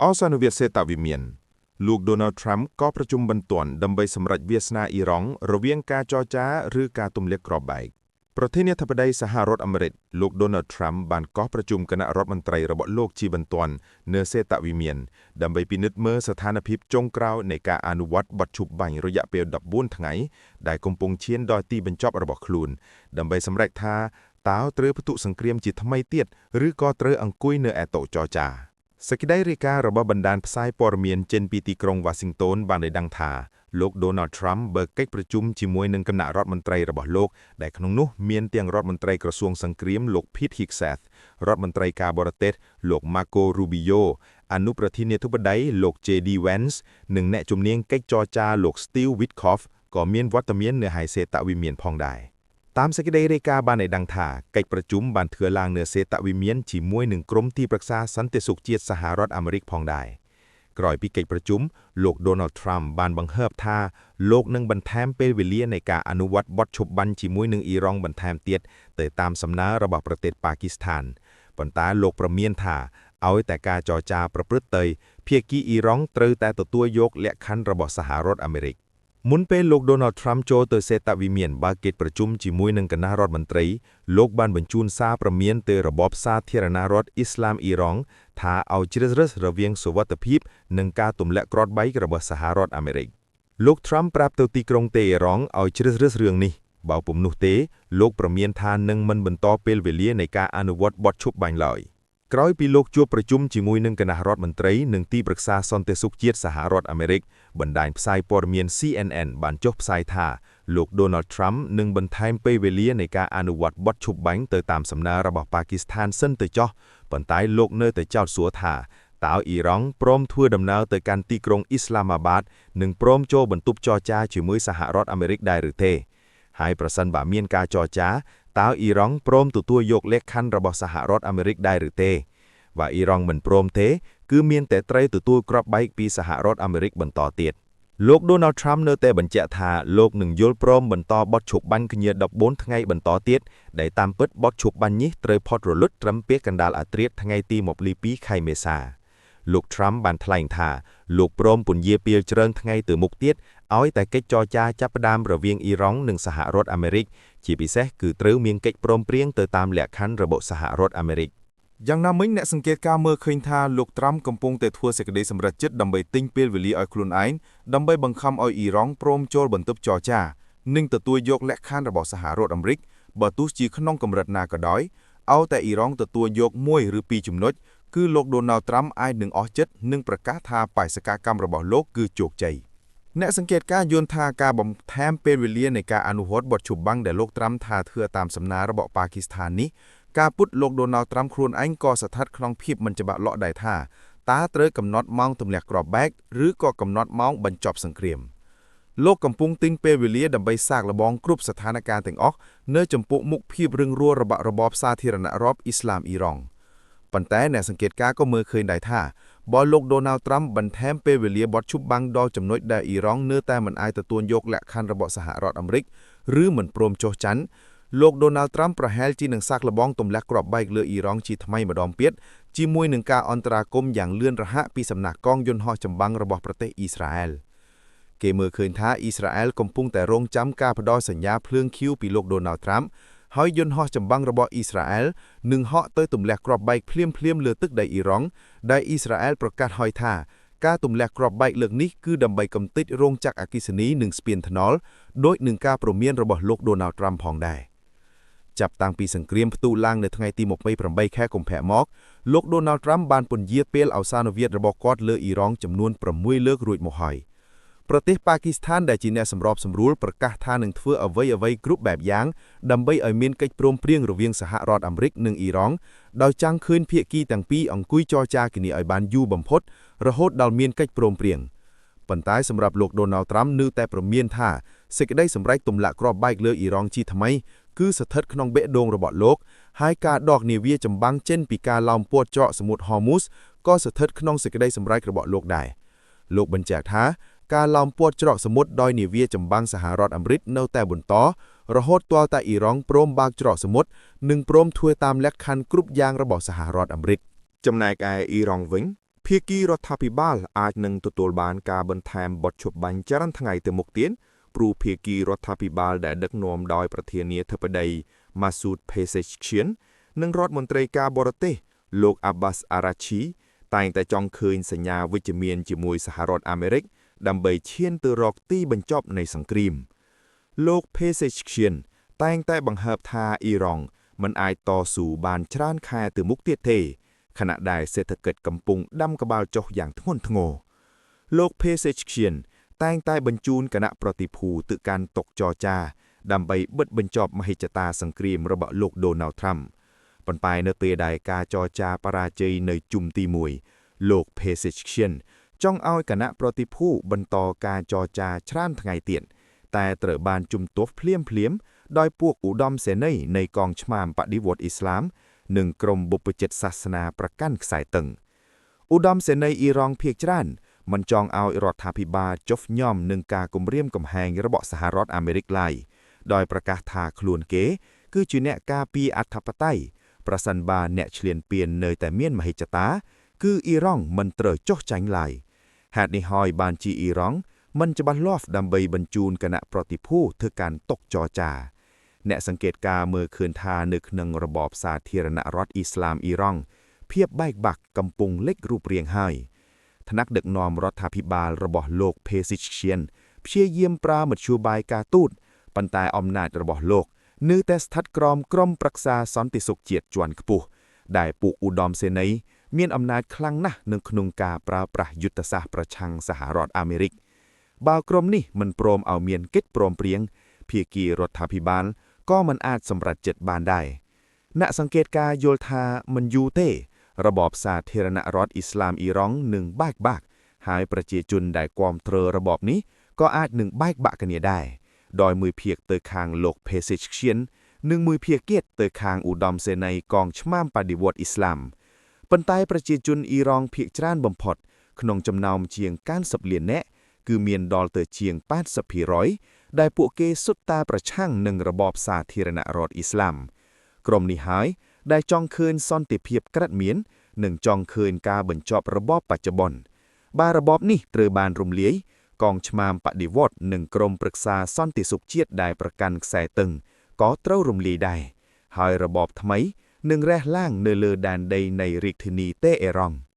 ឱសានវាទសេតវិមានលោកដូណាល់ត្រាំក៏ប្រជុំបន្ទាន់ដើម្បីសម្រេចវាសនាអ៊ីរ៉ង់រវាងការចរចាឬការទម្លាក់គ្រាប់បែកប្រធានាធិបតីសហរដ្ឋអាមេរិកលោកដូណាល់ត្រាំបានកោះប្រជុំគណៈរដ្ឋមន្ត្រីរបស់លោកជាបន្ទាន់នៅសេតវិមានដើម្បីពិនិត្យមើលស្ថានភាពចុងក្រោយនៃការអនុវត្តបទឈប់បាញ់រយៈពេល14ថ្ងៃដែលកំពុងឈានដល់ទីបញ្ចប់របស់ខ្លួនដើម្បីសម្រេចថាតើត្រូវផ្ទុះសង្គ្រាមជាថ្មីទៀតឬក៏ត្រូវអង្គុយនៅឯតុចរចា សេចក្តីរាយការណ៍របស់បណ្ដាញផ្សាយព័ត៌មានចេញពីទីក្រុងវ៉ាស៊ីនតោនបានឲ្យដឹងថាលោកដូណាល់ត្រាំបើកកិច្ចប្រជុំជាមួយនឹងគណៈរដ្ឋមន្ត្រីរបស់លោកដែលក្នុងនោះមានទាំងរដ្ឋមន្ត្រីក្រសួងសង្គ្រាមលោក Pete Hegseth រដ្ឋមន្ត្រីការបរទេសលោក Marco Rubio អនុប្រធានាធិបតីលោក JD Vance និងអ្នកជំនាញកិច្ចចរចាលោក Steve Witkoff ក៏មានវត្តមាននៅឯសេតវិមានផងដែរតាមសេចក្តីរាយការណ៍បានឲ្យដឹងថាកិច្ចប្រជុំបានធ្វើឡើងនៅសេតវិមានជាមួយនឹងក្រុមទីប្រឹក្សាសន្តិសុខជាតិសហរដ្ឋអាមេរិកផងដែរក្រោយពីកិច្ចប្រជុំលោក Donald Trump បានបង្ហើបថាលោកនឹងបន្ថែមពេលវេលានៃការអនុវត្តបទឈប់បាញ់ជាមួយនឹងអ៊ីរ៉ង់បន្ថែមទៀតទៅតាមសំណើរបស់ប្រទេសប៉ាគីស្ថានប៉ុន្តែលោកប្រមានថាឲ្យតែការចរចាប្រព្រឹត្តទៅភាគីអ៊ីរ៉ង់ត្រូវតែទទួលយកលក្ខខណ្ឌរបស់សហរដ្ឋអាមេរិកមុនពេលលោកដូណាល់ត្រាំចូលទៅសេតវិមានបើកកិច្ចប្រជុំជាមួយនឹងគណៈរដ្ឋមន្ត្រីលោកបានបញ្ជូនសារព្រមានទៅរបបសាធារណរដ្ឋអ៊ីស្លាមអ៊ីរ៉ង់ថាឲ្យជ្រើសរើសរវាងសុវត្ថិភាពនិងការទម្លាក់គ្រាប់បែករបស់សហរដ្ឋអាមេរិកលោកត្រាំប្រាប់ទៅទីក្រុងតេអេរ៉ង់ឲ្យជ្រើសរើសរឿងនេះបើពុំនោះទេលោកព្រមានថានឹងមិនបន្តពេលវេលានៃការអនុវត្តបទឈប់បាញ់ឡើយក្រោយពីលោកជួបប្រជុំជាមួយនឹងគណៈរដ្ឋមន្ត្រីនិងទីប្រឹក្សាសន្តិសុខជាតិសហរដ្ឋអាមេរិកបណ្ដាញផ្សាយព័ត៌មាន CNN បានចុះផ្សាយថាលោកដូណាល់ត្រាំនឹងបន្ថែមពេលវេលានៃការអនុវត្តបទឈប់បាញ់ទៅតាមសំណើរបស់ប៉ាគីស្ថានសិនទៅចោះប៉ុន្តែលោកនៅតែចោទសួរថាតើអ៊ីរ៉ង់ព្រមធ្វើដំណើរទៅកាន់ទីក្រុងអ៊ីស្លាម៉ាបាតនិងព្រមចូលបន្ទប់ចរចាជាមួយសហរដ្ឋអាមេរិកដែរឬទេហើយប្រសិនបើមានការចរចាតើអ៊ីរ៉ង់ព្រមទទួលយកលក្ខខណ្ឌរបស់សហរដ្ឋអាមេរិកដែរឬទេបើអ៊ីរ៉ង់មិនព្រមទេគឺមានតែត្រូវទទួលគ្រាប់បែកពីសហរដ្ឋអាមេរិកបន្តទៀតលោកដូណាល់ត្រាំនៅតែបញ្ជាក់ថាលោកនឹងយល់ព្រមបន្តបទឈប់បាញ់គ្នា14ថ្ងៃបន្តទៀតដែលតាមពិតបទឈប់បាញ់នេះត្រូវផុតរលត់ត្រឹមពាក់កណ្ដាលអាធ្រាត្រថ្ងៃទី22ខែមេសាលោកត្រាំបានថ្លែងថាលោកព្រមពន្យាពេលច្រើនថ្ងៃទៅមុខទៀតឲ្យតែកិច្ចចរចាចាប់ផ្ដើមរវាងអ៊ីរ៉ង់និងសហរដ្ឋអាមេរិកជាពិសេសគឺត្រូវមានកិច្ចព្រមព្រៀងទៅតាមលក្ខខណ្ឌរបស់សហរដ្ឋអាមេរិកយ៉ាងណាមិញអ្នកសង្កេតការមើលឃើញថាលោកត្រាំកំពុងតែធ្វើសេចក្តីសម្រេចចិត្តដើម្បីទិញពេលវេលាឲ្យខ្លួនឯងដើម្បីបង្ខំឲ្យអ៊ីរ៉ង់ព្រមចូលបន្ទប់ចរចានិងទទួលយកលក្ខខណ្ឌរបស់សហរដ្ឋអាមេរិកបើទោះជាក្នុងកម្រិតណាក៏ដោយឲ្យតែអ៊ីរ៉ង់ទទួលយកមួយឬពីរចំណុចគឺលោកដូណាល់ត្រាំអាចនឹងអស់ចិត្តនិងប្រកាសថាបេសកកម្មរបស់លោកគឺជោគជ័យអ្នកសង្កេតការយល់ថាការបន្ថែមពេលវេលានៃការអនុវត្តបទឈប់បាំងដែលលោកត្រាំថាធ្វើតាមសំណើរបស់ប៉ាគីស្ថាននេះការពុតលោកដូណាល់ត្រាំខ្លួនឯងក៏ស្ថិតក្នុងភាពមិនច្បាស់លាស់ដែរថាតើត្រូវកំណត់ម៉ោងទម្លាក់គ្រាប់បែកឬក៏កំណត់ម៉ោងបញ្ចប់សង្គ្រាមលោកកំពុងទិញពេលវេលាដើម្បីសាកល្បងគ្រប់ស្ថានភាពទាំងអស់នៅចំពោះមុខភាពរឹងរួរបស់របបសាធារណរដ្ឋអ៊ីស្លាមអ៊ីរ៉ង់ប៉ុន្តែអ្នកសង្កេតការណ៍ក៏មើលឃើញដែរថាបើលោកដូណាល់ត្រាំបន្ថែមពេលវេលាបទឈប់បាំងដល់ចំណុចដែលអ៊ីរ៉ង់នៅតែមិនអាចទទួលយកលក្ខខណ្ឌរបស់សហរដ្ឋអាមេរិកឬមិនព្រមចុះចាញ់លោកដូណាល់ត្រាំប្រហែលជានឹងសាកល្បងទម្លាក់គ្រាប់បែកលើអ៊ីរ៉ង់ជាថ្មីម្ដងទៀតជាមួយនឹងការអន្តរាគមន៍យ៉ាងលឿនរហ័សពីសំណាក់កងយន្តហោះចម្បាំងរបស់ប្រទេសអ៊ីស្រាអែលគេមើលឃើញថាអ៊ីស្រាអែលកំពុងតែរងចាំការផ្ដល់សញ្ញាភ្លើងខៀវពីលោកដូណាល់ត្រាំហើយយន្តហោះចម្បាំងរបស់អ៊ីស្រាអែលនឹងហក់ទៅទម្លាក់គ្រាប់បែកភ្លាមៗលើទឹកដីអ៊ីរ៉ង់ដែលអ៊ីស្រាអែលប្រកាសហើយថាការទម្លាក់គ្រាប់បែកលើកនេះគឺដើម្បីកម្ទេចរោងចក្រអគ្គិសនីនិងស្ពានថ្នល់ដោយនឹងការព្រមានរបស់លោកដូណាល់ត្រាំផងដែរចាប់តាំងពីសង្គ្រាមផ្ទុះឡើងនៅថ្ងៃទី28ខែកុម្ភៈមកលោកដូណាល់ត្រាំបានពន្យាពេលឱសានវាទរបស់គាត់លើអ៊ីរ៉ង់ចំនួន6លើករួចមកហើយប្រទេសប៉ាគីស្ថានដែលជាអ្នកសម្របសម្រួលប្រកាសថានឹងធ្វើអ្វីៗគ្រប់បែបយ៉ាងដើម្បីឲ្យមានកិច្ចព្រមព្រៀងរវាងសហរដ្ឋអាមេរិកនិងអ៊ីរ៉ង់ដោយចង់ឃើញភាគីទាំងពីរអង្គុយចរចាគ្នាឲ្យបានយូរបំផុតរហូតដល់មានកិច្ចព្រមព្រៀងប៉ុន្តែសម្រាប់លោកដូណាល់ត្រាំនៅតែព្រមានថាសេចក្តីសម្រេចទម្លាក់គ្រាប់បែកលើអ៊ីរ៉ង់ជាថ្មីគឺស្ថិតក្នុងបេះដូងរបស់លោកហើយការដកនាវាចម្បាំងចេញពីការឡោមព័ទ្ធច្រកសមុទ្រហូមូសក៏ស្ថិតក្នុងសេចក្តីសម្រេចរបស់លោកដែរលោកបញ្ជាក់ថាការឡោមព័ទ្ធច្រកសមុទ្រដោយនាវាចម្បាំងសហរដ្ឋអាមេរិកនៅតែបន្ត រហូតទាល់តែអ៊ីរ៉ង់ព្រមបើកច្រកសមុទ្រនិងព្រមធ្វើតាមលក្ខខណ្ឌគ្រប់យ៉ាងរបស់សហរដ្ឋអាមេរិក ចំណែកឯអ៊ីរ៉ង់វិញភាគីរដ្ឋាភិបាលអាចនឹងទទួលបានការបន្ថែមបទឈប់បាញ់ច្រើនថ្ងៃទៅមុខទៀតព្រោះភាគីរដ្ឋាភិបាលដែលដឹកនាំដោយប្រធានាធិបតីម៉ាស៊ូត ភេសេឈៀននិងរដ្ឋមន្ត្រីការបរទេសលោកអាប់បាស អារ៉ាឈីតែងតែចង់ឃើញសញ្ញាវិជ្ជមានជាមួយសហរដ្ឋអាមេរិកដើម្បីឈានទៅរកទីបញ្ចប់នៃសង្គ្រាមលោកភេសេឈៀនតែងតែបង្ហើបថាអ៊ីរ៉ង់មិនអាចតស៊ូបានច្រើនខែទៅមុខទៀតទេខណៈដែលសេដ្ឋកិច្ចកំពុងដាំក្បាលចុះយ៉ាងធ្ងន់ធ្ងរលោកភេសេឈៀនតែងតែបញ្ជូនគណៈប្រតិភូទៅកាន់តុចរចាដើម្បីបិទបញ្ចប់មហិច្ឆតាសង្គ្រាមរបស់លោកដូណាល់ត្រាំប៉ុន្តែនៅពេលដែលការចរចាបរាជ័យនៅជុំទី1លោកភេសេឈៀនចង់ឲ្យគណៈប្រតិភូបន្តការចរចាច្រើនថ្ងៃទៀតតែត្រូវបានជំទាស់ភ្លាមភ្លាមដោយពួកឧត្តមសេនីយ៍នៃកងឆ្មាំបដិវត្តអ៊ីស្លាមនិងក្រុមបុព្វជិតសាសនាប្រកាន់ខ្សែតឹងឧត្តមសេនីយ៍អ៊ីរ៉ង់ភាគច្រើនមិនចង់ឲ្យរដ្ឋាភិបាលចុះញ៉មនឹងការគំរាមកំហែងរបស់សហរដ្ឋអាមេរិកឡើយដោយប្រកាសថាខ្លួនគេគឺជាអ្នកការពារអធិបតេយ្យប្រសិនបើអ្នកឈ្លានពាននៅតែមានមហិច្ឆតាគឺអ៊ីរ៉ង់មិនត្រូវចុះចាញ់ឡើយហេតុនេះហើយបានជាអ៊ីរ៉ង់មិនច្បាស់លាស់ដើម្បីបញ្ជូនគណៈប្រតិភូធ្វើការតុចរចាអ្នកសង្កេតការមើលឃើញថានៅក្នុងរបបសាធារណរដ្ឋអ៊ីស្លាមអ៊ីរ៉ង់ភាពបែកបាក់កំពុងលេចរូបរាងហើយថ្នាក់ដឹកនាំរដ្ឋាភិបាលរបស់លោកភេស៊ីឈៀនព្យាយាមប្រើមធ្យោបាយការទូតប៉ុន្តែអំណាចរបស់លោកនៅតែស្ថិតក្រោមក្រុមប្រឹក្សាសន្តិសុខជាតិជាន់ខ្ពស់ដែលពួកឧត្តមសេនីយ៍មានអំណាចខ្លាំងណាស់នៅក្នុងការប្រើប្រាស់យុទ្ធសាស្ត្រប្រឆាំងសហរដ្ឋអាមេរិកបើក្រុមនេះមិនព្រមឲ្យមានកិច្ចព្រមព្រៀងភាគីរដ្ឋាភិបាលក៏មិនអាចសម្រេចចិត្តបានដែរអ្នកសង្កេតការយល់ថាមិនយូរទេរបបសាធារណរដ្ឋអ៊ីស្លាមអ៊ីរ៉ង់នឹងបែកបាក់ហើយប្រជាជនដែលគាំទ្ររបបនេះក៏អាចនឹងបែកបាក់គ្នាដែរដោយមួយភាគទៅខាងលោកភេសេឈៀននិងមួយភាគទៀតទៅខាងឧត្តមសេនីយ៍កងឆ្មាំបដិវត្តអ៊ីស្លាមប៉ុន្តែប្រជាជនអ៊ីរ៉ង់ភាគច្រើនបំផុតក្នុងចំណោមជាង90លាននាក់គឺមានដល់ទៅជាង80%ដែលពួកគេសុទ្ធតែប្រឆាំងនឹងរបបសាធារណរដ្ឋអ៊ីស្លាមក្រុមនេះហើយដែលចង់ឃើញសន្តិភាពក្រិតមាននិងចង់ឃើញការបញ្ចប់របបបច្ចុប្បន្នបើរបបនេះត្រូវបានរំលាយកងឆ្មាំបដិវត្តនិងក្រុមប្រឹក្សាសន្តិសុខជាតិដែលប្រកាន់ខ្សែតឹងក៏ត្រូវរំលាយដែរហើយរបបថ្មីនឹងរះឡើងនៅលើដែនដីនៃរាជធានីតេអេរ៉ង់។